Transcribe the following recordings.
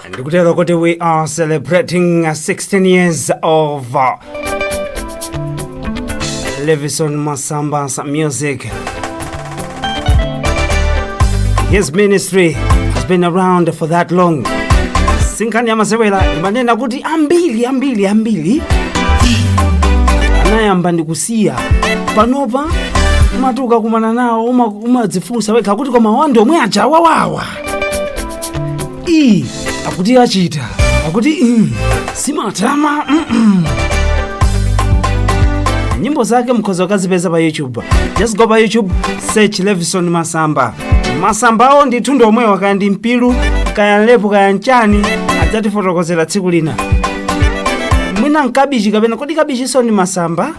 Ndikutero kuti we are celebrating 16 years of Levison Masamba's music. His ministry has been around for that long. Sinkhani yamasewera. Imanena kuti ambiri, ambiri, ambiri anayamba ndikusiya. Panopa umati ukakumana nawo umadzifunsa wekha kuti koma wandi omwe aja wawawa iyi akuti achita akuti simatama. Nyimbo zake mukhoza kukazipeza pa YouTube. Just go pa YouTube, search Levison Masamba. Masambawo ndithu ndi omwewa, kaya ndi mpilu, kaya nlepo, kaya nchani, adzatifotokozera tsiku lina. Mwina nkabichi kapena kodi kabichiso ni masamba?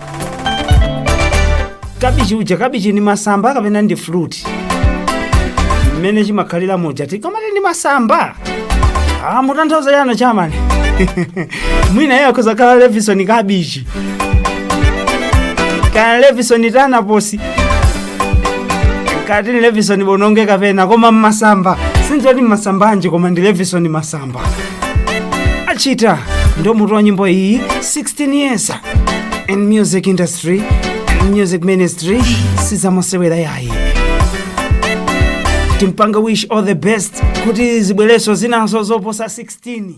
Kabichi uja, kabichi ni masamba kapena ndi fruit? Mmene chimakhalira muja tikamati ndi masamba. Ah, mutanthauza yano chamani. Mwina iye akhoza khala Levison kabichi, kaya Levison tanaposi, kati ni Levison bononge kapena, koma mmasamba sinzoti mmasamba anji, koma ndi Levison Masamba. Achita ndo mutu wa nyimbo iyi. 16 years in music industry, in music ministry, sizamasewera yayi. Timpanga wish all the best kuti zibwereso zinaso zoposa 16.